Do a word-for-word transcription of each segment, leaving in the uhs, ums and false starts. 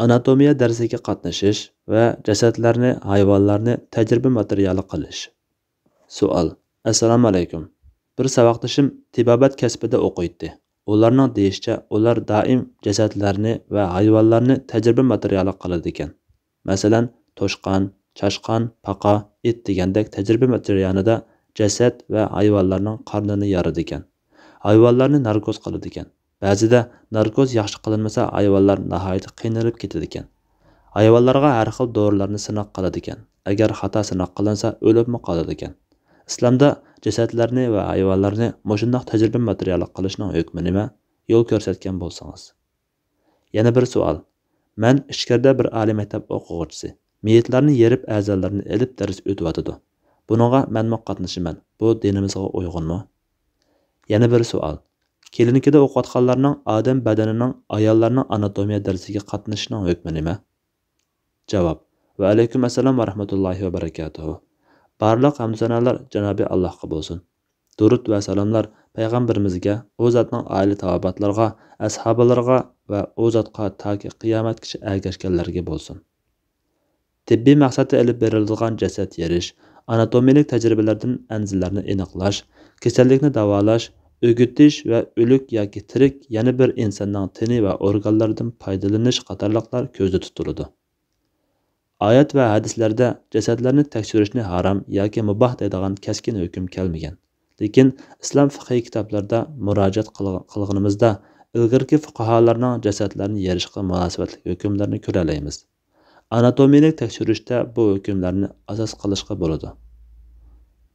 ئاناتومىيە دەرسىگە قاتنىشىش ۋە جەسەتلەرنى، ھايۋانلارنى تەجرىبە ماتېرىيالى قىلىش. سوئال. ئەسسالامۇئەلەيكۇم. بىر ساۋاقدىشىم تېبابەت كەسپىدە ئوقۇيتتى. ئۇلارنىڭ دېيىشىچە، ئۇلار دائىم جەسەتلەرنى ۋە ھايۋانلارنى تەجرىبە ماتېرىيالى قىلىدىكەن. مەسىلەن، توشقان، چاشقان، پاقا، ئىت دېگەندەك تەجرىبە جەريانىدا جەسەت ۋە ھايۋانلارنىڭ قارنىنى يارىدىكەن. ھايۋانلارنى ناركوز قىلىدىكەن. بەزىدە ناركوز ياخشى قىلىنمىسا، ھايۋانلار ناھايىتى قىينىلىپ كېتىدىكەن. ھايۋانلارغا ھەر خىل دورىلارنى سىناق قىلىدىكەن. ئەگەر خاتا سىناق قىلىنسا، ئۆلۈپمۇ قالىدىكەن. ئىسلامدا جەسەتلەرنى ۋە ھايۋانلارنى مۇشۇنداق تەجرىبە ماتېرىيالى قىلىشنىڭ ھۆكمى نېمە؟ يول كۆرسەتكەن بولسىڭىز. يەنە بىر سوئال. مەن ئىچكىرىدە بىر ئالىي مەكتەپ ئوقۇغۇچىسى. مېيىتلارنى يېرىپ، ئەزالىرىنى ئېلىپ دەرس ئۆتۈۋاتىدۇ. بۇنىڭغا مەنمۇ قاتنىشىمەن. بۇ دىنىمىزغا ئۇيغۇنمۇ؟ يەنە بىر سوئال. كلىنىكىدا ئوقۇۋاتقانلارنىڭ ئادەم بەدىنىنىڭ ئاياللارنىڭ ئاناتومىيە دەرسىگە قاتنىشىشىنىڭ ھۆكمى نېمە؟ جاۋاب. ۋەئەلەيكۇم ئەسسالام ۋە رەھمەتۇللاھى ۋە بەرىكاتۇھۇ. بارلىق ھەمدۇ سانالار جانابى ئاللاھقا بولسۇن. دۇرۇت ۋە سالاملار پەيغەمبىرىمىزگە، ئۇ زاتنىڭ ئائىلە تاۋابىئاتلىرىغا، ئەسھابىلىرىغا ۋە ئۇ زاتقا تاكى قىيامەتكىچە ئەگەشكەنلەرگە بولسۇن. تېببىي مەقسەتتە ئېلىپ بېرىلىدىغان جەسەت يېرىش، ئاناتومىيەلىك تەجرىبىلەردىن ئەنزىلەرنى ئېنىقلاش، كېسەللىكنى داۋالاش، ئۆگىتىش ۋە ئۆلۈك ياكى تىرىك يەنە بىر ئىنساننىڭ تېنى ۋە ئورگانلىرىدىن پايدىلىنىش قاتارلىقلار كۆزدە تۇتۇلىدۇ. ئايەت ۋە ھەدىسلەردە جەسەتلەرنى تەكشۈرۈشنى ھارام ياكى مۇباھ دەيدىغان كەسكىن ھۆكۈم كەلمىگەن. لېكىن ئىسلام فىقھىي كىتابلىرىدا مۇراجىئەت قىلغ-، قىلغىنىمىزدا، ئىلگىرىكى فۇقاھالارنىڭ جەسەتلەرنى يېرىشقا مۇناسىۋەتلىك ھۆكۈملىرىنى كۆرەلەيمىز. ئاناتومىيەلىك تەكشۈرۈشتە بۇ ھۆكۈملەرنى ئاساس قىلىشقا بولىدۇ.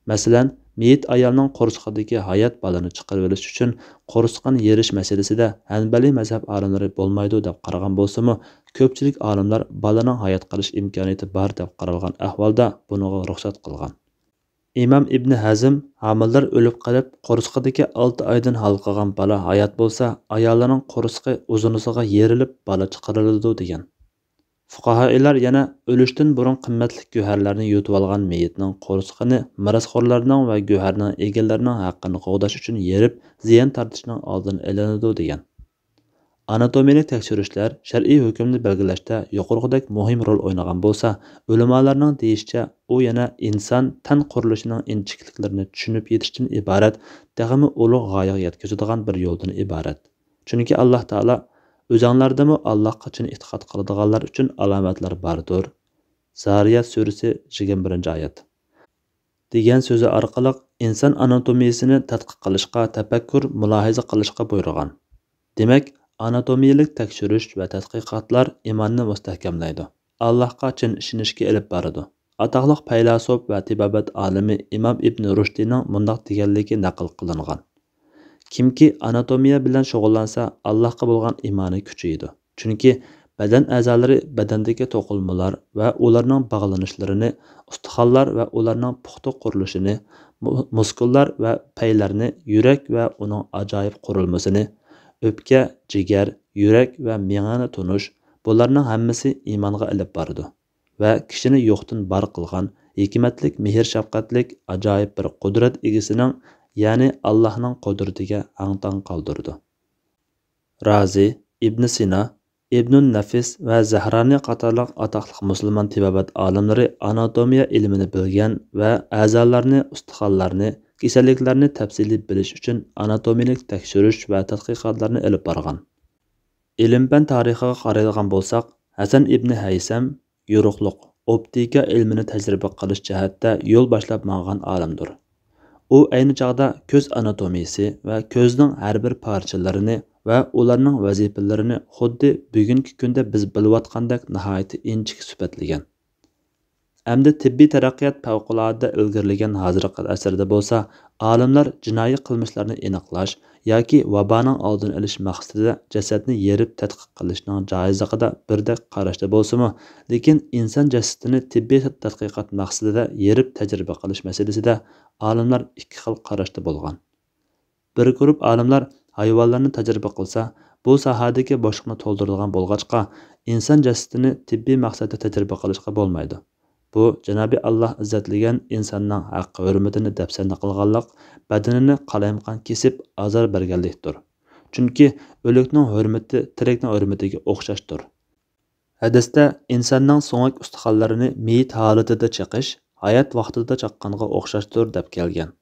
مەسىلەن، مېيىت ئايالنىڭ قورسىقىدىكى ھايات بالىنى چىقىرىۋېلىش ئۈچۈن قورسىقىنى يېرىش مەسىلىسىدە ھەنبەلىي مەزھەپ ئالىملىرى بولمايدۇ دەپ قارىغان بولسىمۇ، كۆپچىلىك ئالىملار بالىنىڭ ھايات قېلىش ئىمكانىيىتى بار دەپ قارالغان ئەھۋالدا بۇنىڭغا رۇخسەت قىلغان. ئىمام ئىبنى ھەزم ھامىلىدار ئۆلۈپ قېلىپ، قورسىقىدىكى ئالتە ئايدىن ھالقىغان بالا ھايات بولسا، ئايالىنىڭ قورسىقى ئۇزۇنىسىغا يېرىلىپ، بالا چىقىرىلىدۇ، دېگەن. فۇقاھائىيلار يەنە ئۆلۈشتىن بۇرۇن قىممەتلىك گۆھەرلەرنى يۇتۇۋالغان مېيىتنىڭ قورسىقىنى مىراسخورلارنىڭ ۋە گۆھەرنىڭ ئىگىلىرىنىڭ ھەققىنى قوغداش ئۈچۈن يېرىپ، زىيان تارتىشنىڭ ئالدىنى ئېلىنىدۇ، دېگەن. ئاناتومىيەلىك تەكشۈرۈشلەر شەرئىي ھۆكۈمنى بەلگىلەشتە يۇقىرىقىدەك مۇھىم رول ئوينىغان بولسا، ئۆلىمالارنىڭ دېيىشىچە، ئۇ يەنە ئىنسان تەن قۇرۇلۇشىنىڭ ئىنچىكىلىكلىرىنى چۈشىنىپ يېتىشتىن ئىبارەت تېخىمۇ ئۇلۇغ غايىگە يەتكۈزىدىغان بىر يولدىن ئىبارەت. چۈنكى ئاللاھ تائالا، «ئۆزەڭلاردىمۇ ئاللاھقا چىن ئېتىقاد قىلىدىغانلار ئۈچۈن ئالامەتلەر باردۇر.» زارىيات سۈرىسى، يىگىرمە بىرىنچى ئايەت. دېگەن سۆزى ئارقىلىق ئىنسان ئاناتومىيىسىنى تەتقىق قىلىشقا، تەپەككۇر، مۇلاھىزە قىلىشقا بۇيرۇغان. دېمەك، ئاناتومىيىلىك تەكشۈرۈش ۋە تەتقىقاتلار ئىماننى مۇستەھكەملەيدۇ، ئاللاھقا چىن ئىشىنىشكە ئېلىپ بارىدۇ. ئاتاقلىق پەيلاسوپ ۋە تېبابەت ئالىمى ئىمام ئىبن رۇشدىنىڭ مۇنداق دېگەنلىكى نەقىل قىلىنغان: «كىمكى ئاناتومىيە بىلەن شۇغۇللانسا، ئاللاھقا بولغان ئىمانى كۈچىيىدۇ. چۈنكى بەدەن ئەزالىرى بەدەندىكى توقۇلمىلار ۋە ئۇلارنىڭ باغلىنىشلىرىنى، ئۇستىخانلار ۋە ئۇلارنىڭ پۇختا قۇرۇلۇشىنى، مۇ-، مۇسكۇللار ۋە پەيلەرنى، يۈرەك ۋە ئۇنىڭ ئاجايىپ قۇرۇلمىسىنى، ئۆپكە، جىگەر، يۈرەك ۋە مېڭىنى تونۇش، بۇلارنىڭ ھەممىسى ئىمانغا ئېلىپ بارىدۇ ۋە كىشىنى يوقتىن بار قىلغان ھېكمەتلىك، مېھىر-شەپقەتلىك، ئاجايىپ بىر قۇدرەت ئىگىسىنىڭ، يەنى ئاللاھنىڭ قۇدرىتىگە ھاڭ-تاڭ قالدۇرىدۇ.» رازى، ئىبن سىنا، ئىبنۇن نەفىس ۋە زەھرانى قاتارلىق ئاتاقلىق مۇسۇلمان تېبابەت ئالىملىرى ئاناتومىيە ئىلمىنى بىلگەن ۋە ئەزالارنى، ئۇستىخانلارنى، كېسەللىكلەرنى تەپسىلىي بىلىش ئۈچۈن ئاناتومىيىلىك تەكشۈرۈش ۋە تەتقىقاتلارنى ئېلىپ بارغان. ئىلىم-پەن تارىخىغا قارايدىغان بولساق، ھەسەن ئىبنى ھەيسەم يورۇقلۇق، ئوپتىكا ئىلمىنى تەجرىبە قىلىش جەھەتتە يول باشلاپ ماڭغان ئالىمدۇر. ئۇ ئەينى چاغدا كۆز ئاناتومىيىسى ۋە كۆزنىڭ ھەر بىر پارچىلىرىنى ۋە ئۇلارنىڭ ۋەزىپىلىرىنى خۇددى بۈگۈنكى كۈندە بىز بىلىۋاتقاندەك ناھايىتى ئىنچىكە سۈپەتلىگەن. ئەمدى تېببىي تەرەققىيات پەۋقۇلئاددە ئىلگىرىلىگەن ھازىرقى ئەسىردە بولسا، ئالىملار جىنايى قىلمىشلارنى ئېنىقلاش ياكى ۋابانىڭ ئالدىنى ئېلىش مەقسىتىدە جەسەتنى يېرىپ تەتقىق قىلىشنىڭ جائىزلىقىدا بىردەك قاراشتا بولسىمۇ، لېكىن ئىنسان جەسىتىنى تېببىي تەتقىقات مەقسىتىدە يېرىپ تەجرىبە قىلىش مەسىلىسىدە ئالىملار ئىككى خىل قاراشتا بولغان. بىر گۇرۇپ ئالىملار ھايۋانلارنى تەجرىبە قىلسا، بۇ ساھەدىكى بوشلۇقنى تولدۇرىدىغان بولغاچقا، ئىنسان جەسىتىنى تېببىي مەقسەتتە تەجرىبە قىلىشقا بولمايدۇ. بۇ جانابى ئاللاھ ئىززەتلىگەن ئىنساننىڭ ھەق-ھۆرمىتىنى دەپسەندە قىلغانلىق، بەدىنىنى قالايمىقان كېسىپ ئازار بەرگەنلىكتۇر. چۈنكى ئۆلۈكنىڭ ھۆرمىتى تىرىكنىڭ ھۆرمىتىگە ئوخشاشتۇر. ھەدىستە ئىنساننىڭ سۆڭەك ئۇستىخانلىرىنى مېيىت ھالىتىدە چېقىش ھايات ۋاقتىدا چاققانغا ئوخشاشتۇر، دەپ كەلگەن.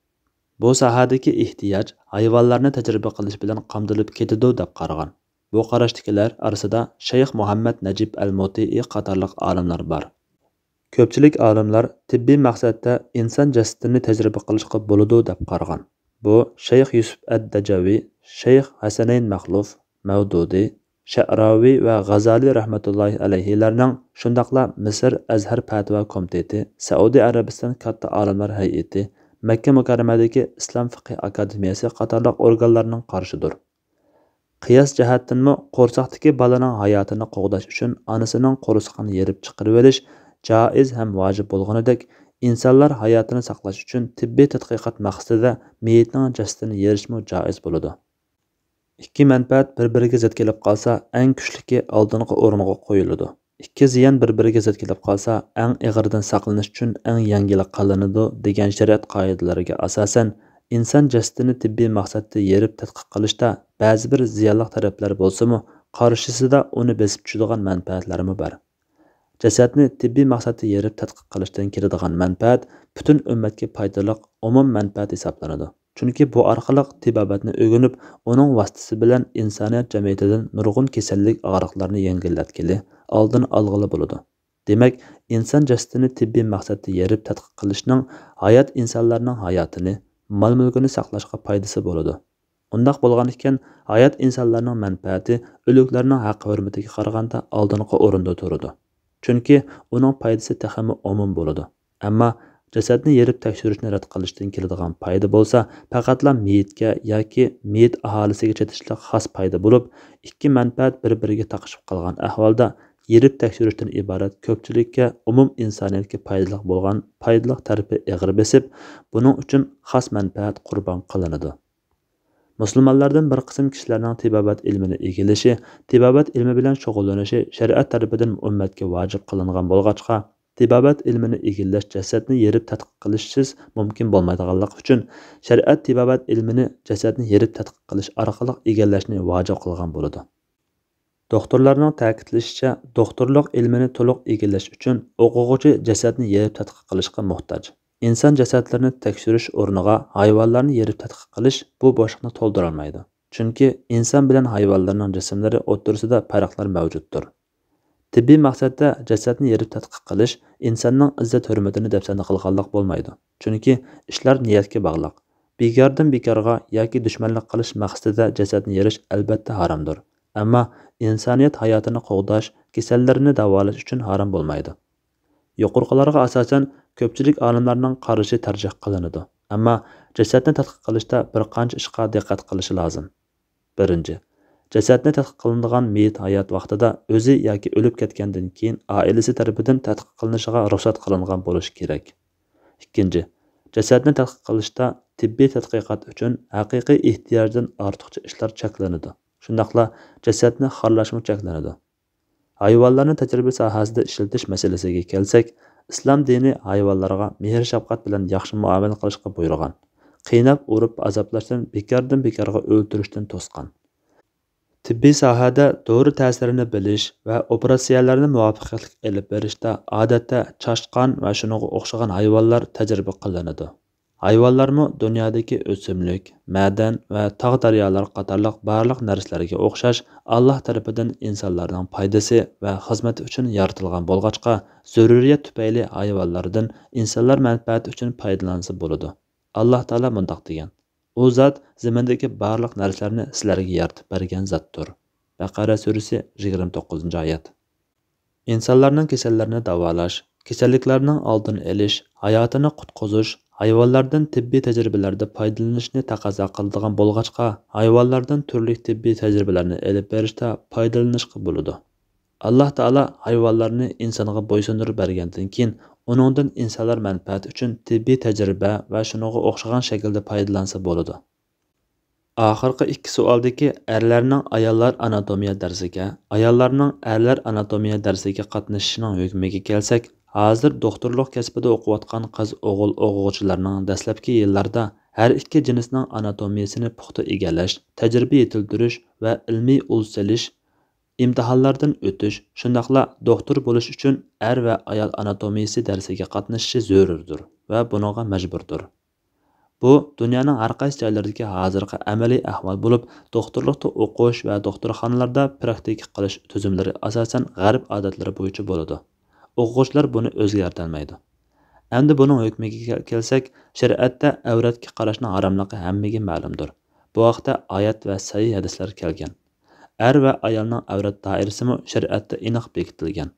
بۇ ساھەدىكى ئېھتىياج ھايۋانلارنى تەجرىبە قىلىش بىلەن قامدىلىپ كېتىدۇ، دەپ قارىغان. بۇ قاراشتىكىلەر ئارىسىدا شەيخ مۇھەممەد نەجىب ئەل مۇتىئى قاتارلىق ئالىملار بار. كۆپچىلىك ئالىملار تېببىي مەقسەتتە ئىنسان جەسىتىنى تەجرىبە قىلىشقا بولىدۇ، دەپ قارىغان. بۇ شەيخ يۈسۈپ ئەد-دەجاۋى، شەيخ ھەسەنەين مەخلۇف، مەۋدۇدى، شەئراۋى ۋە غازالى رەھمەتۇللاھى ئەلەيھىلەرنىڭ، شۇنداقلا مىسىر ئەزھەر پەتىۋا كومىتېتى، سەئۇدى ئەرەبىستان كاتتا ئالىملار ھەيئىتى، مەككە مۇكەررەمەدىكى ئىسلام فىقھى ئاكادېمىيەسى قاتارلىق ئورگانلارنىڭ قارىشىدۇر. قىياس جەھەتتىنمۇ قورساقتىكى بالىنىڭ ھاياتىنى قوغداش ئۈچۈن ئانىسىنىڭ قورسىقىنى يېرىپ چىقىرىۋېلىش جائىز ھەم ۋاجىپ بولغىنىدەك، ئىنسانلار ھاياتىنى ساقلاش ئۈچۈن تېببىي تەتقىقات مەقسىتىدە مېيىتنىڭ جەسىتىنى يېرىشمۇ جائىز بولىدۇ. ئىككى مەنپەئەت بىر-بىرىگە زىت كېلىپ قالسا، ئەڭ كۈچلۈكى ئالدىنقى ئورۇنغا قويۇلىدۇ. ئىككى زىيان بىر-بىرىگە زىت كېلىپ قالسا، ئەڭ ئېغىرىدىن ساقلىنىش ئۈچۈن ئەڭ يەڭگىلى قىلىنىدۇ، دېگەن شەرىئەت قائىدىلىرىگە ئاساسەن، ئىنسان جەسىتىنى تېببىي مەقسەتتە يېرىپ تەتقىق قىلىشتا بەزى بىر زىيانلىق تەرەپلەر بولسىمۇ، قارشىسىدا ئۇنى بېسىپ چۈشىدىغان مەنپەئەتلەرمۇ بار. جەسەتنى تېببىي مەقسەتتە يېرىپ تەتقىق قىلىشتىن كېلىدىغان مەنپەئەت پۈتۈن ئۈممەتكە پايدىلىق ئومۇم مەنپەئەت ھېسابلىنىدۇ. چۈنكى بۇ ئارقىلىق تېبابەتنى ئۆگىنىپ، ئۇنىڭ ۋاسىتىسى بىلەن ئىنسانىيەت جەمئىيىتىدىن نۇرغۇن كېسەللىك، ئاغرىقلارنى يەڭگىللەتكىلى، ئالدىنى ئالغىلى بولىدۇ. دېمەك، ئىنسان جەسىتىنى تېببىي مەقسەتتە يېرىپ تەتقىق قىلىشنىڭ ھايات ئىنسانلارنىڭ ھاياتىنى، مال-مۈلكىنى ساقلاشقا پايدىسى بولىدۇ. ئۇنداق بولغان ئىكەن، ھايات ئىنسانلارنىڭ مەنپەئەتى ئۆلۈكلەرنىڭ ھەق-ھۆرمىتىگە قارىغاندا ئالدىنقى ئورۇندا تۇرىدۇ. چۈنكى ئۇنىڭ پايدىسى تېخىمۇ ئومۇم بولىدۇ. ئەمما جەسەتنى يېرىپ تەكشۈرۈشنى رەت قىلىشتىن كېلىدىغان پايدا بولسا، پەقەتلا مېيىتكە ياكى مېيىت ئاھالىسىگە چېتىشلىق خاس پايدا بولۇپ، ئىككى مەنپەئەت بىر-بىرىگە تاقىشىپ قالغان ئەھۋالدا، يېرىپ تەكشۈرۈشتىن ئىبارەت كۆپچىلىككە، ئومۇم ئىنسانىيەتكە پايدىلىق بولغان پايدىلىق تەرىپى ئېغىر بېسىپ، بۇنىڭ ئۈچۈن خاس مەنپەئەت قۇربان قىلىنىدۇ. مۇسۇلمانلاردىن بىر قىسىم كىشىلەرنىڭ تېبابەت ئىلمىنى ئىگىلىشى، تېبابەت ئىلمى بىلەن شۇغۇللىنىشى شەرىئەت تەرىپىدىن ئۈممەتكە ۋاجىپ قىلىنغان بولغاچقا، تېبابەت ئىلمىنى ئىگىلەش جەسەتنى يېرىپ تەتقىق قىلىشسىز مۇمكىن بولمايدىغانلىقى ئۈچۈن، شەرىئەت تېبابەت ئىلمىنى جەسەتنى يېرىپ تەتقىق قىلىش ئارقىلىق ئىگىلەشنى ۋاجىپ قىلغان بولىدۇ. دوختۇرلارنىڭ تەكىتلىشىچە، دوختۇرلۇق ئىلمىنى تولۇق ئىگىلەش ئۈچۈن ئوقۇغۇچى جەسەتنى يېرىپ تەتقىق قىلىشقا موھتاج. ئىنسان جەسەتلىرىنى تەكشۈرۈش ئورنىغا ھايۋانلارنى يېرىپ تەتقىق قىلىش بۇ بوشلۇقنى تولدۇرالمايدۇ. چۈنكى ئىنسان بىلەن ھايۋانلارنىڭ جىسىملىرى ئوتتۇرىسىدا پەرقلەر مەۋجۇتتۇر. تېببىي مەقسەتتە جەسەتنى يېرىپ تەتقىق قىلىش ئىنساننىڭ ئىززەت-ھۆرمىتىنى دەپسەندە قىلغانلىق بولمايدۇ. چۈنكى ئىشلار نىيەتكە باغلىق. بىكاردىن بىكارغا ياكى دۈشمەنلىك قىلىش مەقسىتىدە جەسەتنى يېرىش ئەلۋەتتە ھارامدۇر. ئەمما ئىنسانىيەت ھاياتىنى قوغداش، كېسەللىرىنى داۋالاش ئۈچۈن ھارام بولمايدۇ. يۇقىرىقىلارغا ئاساسەن، كۆپچىلىك ئالىملارنىڭ قارىشى تەرجىھ قىلىنىدۇ. ئەمما جەسەتنى تەتقىق قىلىشتا بىر قانچە ئىشقا دىققەت قىلىشى لازىم. بىرىنچى، جەسەتنى تەتقىق قىلىنىدىغان مېيىت ھايات ۋاقتىدا ئۆزى ياكى ئۆلۈپ كەتكەندىن كېيىن ئائىلىسى تەرىپىدىن تەتقىق قىلىنىشىغا رۇخسەت قىلىنغان بولۇشى كېرەك. ئىككىنچى، جەسەتنى تەتقىق قىلىشتا تېببىي تەتقىقات ئۈچۈن ھەقىقىي ئېھتىياجدىن ئارتۇقچە ئىشلار چەكلىنىدۇ. شۇنداقلا جەسەتنى خارلاشمۇ چەكلىنىدۇ. ھايۋانلارنى تەجرىبە ساھەسىدە ئىشلىتىش مەسىلىسىگە كەلسەك، ئىسلام دىنى ھايۋانلارغا مېھىر-شەپقەت بىلەن ياخشى مۇئامىلە قىلىشقا بۇيرۇغان. قىيناپ، ئۇرۇپ ئازابلاشتىن بىكاردىن بىكارغا ئۆلتۈرۈشتىن توسقان. تېببىي ساھەدە دورا تەسىرىنى بىلىش ۋە ئوپېراتسىيەلەرنى مۇۋەپپەقىيەتلىك ئېلىپ بېرىشتا ئادەتتە چاشقان ۋە شۇنىڭغا ئوخشىغان ھايۋانلار تەجرىبە قىلىنىدۇ. ھايۋانلارمۇ دۇنيادىكى ئۆسۈملۈك، مەدەن ۋە تاغ-دەريالار قاتارلىق بارلىق نەرسىلەرگە ئوخشاش، ئاللاھ تەرىپىدىن ئىنسانلارنىڭ پايدىسى ۋە خىزمىتى ئۈچۈن يارىتىلغان بولغاچقا، زۆرۈرىيەت تۈپەيلى ھايۋانلاردىن ئىنسانلار مەنپەئەتى ئۈچۈن پايدىلانسا بولىدۇ. ئاللاھ تائالا مۇنداق دېگەن: ئۇ زات زېمىندىكى بارلىق نەرسىلەرنى سىلەرگە يارىتىپ بەرگەن زاتتۇر. بەقەرە سۈرىسى، يىگىرمە توققۇزىنچى ئايەت. ئىنسانلارنىڭ كېسەللىرىنى داۋالاش، كېسەللىكلەرنىڭ ئالدىنى ئېلىش، ھاياتىنى قۇتقۇزۇش، ھايۋانلاردىن تېببىي تەجرىبىلەردە پايدىلىنىشنى تەقەززا قىلىدىغان بولغاچقا، ھايۋانلاردىن تۈرلۈك تېببىي تەجرىبىلەرنى ئېلىپ بېرىشتە پايدىلىنىشقا بولىدۇ. ئاللاھ تائالا ھايۋانلارنى ئىنسانغا بويسۇندۇرۇپ بەرگەندىن كېيىن، ئۇنىڭدىن ئىنسانلار مەنپەئەتى ئۈچۈن تېببىي تەجرىبە ۋە شۇنىڭغا ئوخشىغان شەكىلدە پايدىلانسا بولىدۇ. ئاخىرقى ئىككى سوئالدىكى ئەرلەرنىڭ ئاياللار ئاناتومىيە دەرسىگە، ئاياللارنىڭ ئەرلەر ئاناتومىيە دەرسىگە قاتنىشىشىنىڭ ھۆكمىگە كەلسەك، ھازىر دوختۇرلۇق كەسپىدە ئوقۇۋاتقان قىز-ئوغۇل ئوقۇغۇچىلارنىڭ دەسلەپكى يىللاردا ھەر ئىككى جىنسنىڭ ئاناتومىيىسىنى پۇختا ئىگىلەش، تەجرىبە يېتىلدۈرۈش ۋە ئىلمىي ئۇل سېلىش، ئىمتىھانلاردىن ئۆتۈش، شۇنداقلا دوختۇر بولۇش ئۈچۈن ئەر ۋە ئايال ئاناتومىيىسى دەرسىگە قاتنىشىشى زۆرۈردۇر ۋە بۇنىڭغا مەجبۇردۇر. بۇ دۇنيانىڭ ھەر قايسى جايلىرىدىكى ھازىرقى ئەمەلىي ئەھۋال بولۇپ، دوختۇرلۇقتا ئوقۇش ۋە دوختۇرخانىلاردا پراكتىكا قىلىش تۈزۈملىرى ئاساسەن غەرب ئادەتلىرى بويىچە بولىدۇ. ئوقۇغۇچىلار بۇنى ئۆزگەرتەلمەيدۇ. ئەمدى بۇنىڭ ھۆكمىگە كەل-، كەلسەك، شەرىئەتتە ئەۋرەتكە قاراشنىڭ ھاراملىقى ھەممىگە مەلۇمدۇر. بۇ ھەقتە ئايەت ۋە سەھىھ ھەدىسلەر كەلگەن. ئەر ۋە ئايالنىڭ ئەۋرەت دائىرىسىمۇ شەرىئەتتە ئېنىق بېكىتىلگەن.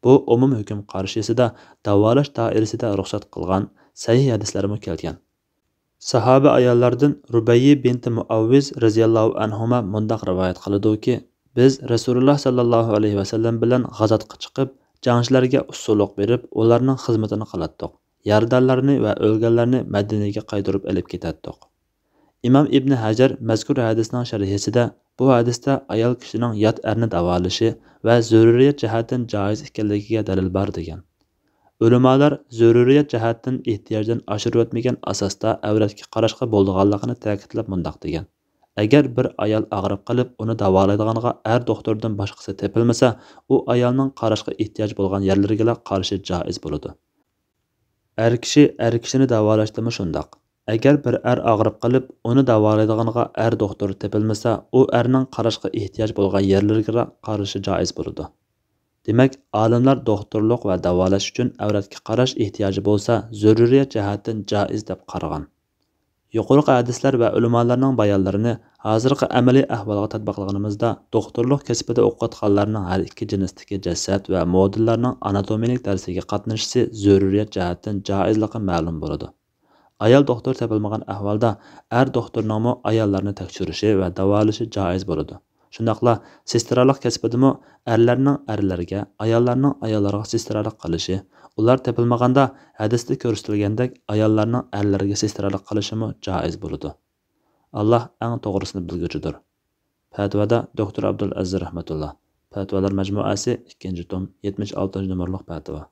بۇ ئومۇم ھۆكۈم قارشىسىدا داۋالاش دائىرىسىدە رۇخسەت قىلغان سەھىھ ھەدىسلەرمۇ كەلگەن. ساھابە ئاياللاردىن رۇبەييە بىنتى مۇئەۋۋىز رەزىياللاھۇ ئەنھۇما مۇنداق رىۋايەت قىلىدۇكى، بىز رەسۇلۇللا ساللاللاھۇ ئەلەيھى ۋەسەللەم بىلەن غازاتقا چىقىپ، جەڭچىلەرگە ئۇسسۇلۇق بېرىپ، ئۇلارنىڭ خىزمىتىنى قىلاتتۇق. يارىدارلارنى ۋە ئۆلگەنلەرنى مەدىنىگە قايتۇرۇپ ئېلىپ كېتەتتۇق. ئىمام ئىبنى ھەجەر مەزكۇر ھەدىسنىڭ شەرھىسىدە، بۇ ھەدىستە ئايال كىشىنىڭ يات ئەرنى داۋالىشى ۋە زۆرۈرىيەت جەھەتتىن جائىز ئىكەنلىكىگە دەلىل بار دېگەن. ئۆلىمالار زۆرۈرىيەت جەھەتتىن ئېھتىياجدىن ئاشۇرۇۋەتمىگەن ئاساستا ئەۋرەتكە قاراشقا بولىدىغانلىقىنى تەكىتلەپ مۇنداق دېگەن: ئەگەر بىر ئايال ئاغرىپ قېلىپ، ئۇنى داۋالايدىغانغا ئەر دوختۇردىن باشقىسى تېپىلمىسا، ئۇ ئايالنىڭ قاراشقا ئېھتىياجى بولغان يەرلىرىگىلا قارىشى جائىز بولىدۇ. ئەر كىشى ئەر كىشىنى داۋالاشتىمۇ شۇنداق. ئەگەر بىر ئەر ئاغرىپ قېلىپ، ئۇنى داۋالايدىغانغا ئەر دوختۇر تېپىلمىسا، ئۇ ئەرنىڭ قاراشقا ئېھتىياج بولغان يەرلىرىگىلا قارىشى جائىز بولىدۇ. دېمەك، ئالىملار دوختۇرلۇق ۋە داۋالاش ئۈچۈن ئەۋرەتكە قاراش ئېھتىياجى بولسا، زۆرۈرىيەت جەھەتتىن جائىز دەپ قارىغان. يۇقىرىقى ھەدىسلەر ۋە ئۆلىمالارنىڭ بايانلىرىنى ھازىرقى ئەمەلىي ئەھۋالغا تەتبىقلىغىنىمىزدا، دوختۇرلۇق كەسپىدە ئوقۇۋاتقانلارنىڭ ھەر ئىككى جىنستىكى جەسەت ۋە مودېللارنىڭ ئاناتومىيىلىك دەرسىگە قاتنىشىشى زۆرۈرىيەت جەھەتتىن جائىزلىقى مەلۇم بولىدۇ. ئايال دوختۇر تېپىلمىغان ئەھۋالدا ئەر دوختۇرنىڭمۇ ئاياللارنى تەكشۈرۈشى ۋە داۋالىشى جائىز بولىدۇ. شۇنداقلا سېسترالىق كەسپىدىمۇ ئەرلەرنىڭ ئەرلەرگە، ئاياللارنىڭ ئاياللارغا سېسترالىق قىلىشى، ئۇلار تېپىلمىغاندا ھەدىستە كۆرسىتىلگەندەك ئاياللارنىڭ ئەرلەرگە سېسترالىق قىلىشىمۇ جائىز بولىدۇ. ئاللاھ ئەڭ توغرىسىنى بىلگۈچىدۇر. پەتىۋادا دوكتور ئابدۇل ئەزىز رەھمەتۇللا. پەتىۋالار مەجمۇئەسى، ئىككىنچى توم، يەتمىش ئالتىنچى نومۇرلۇق پەتىۋا.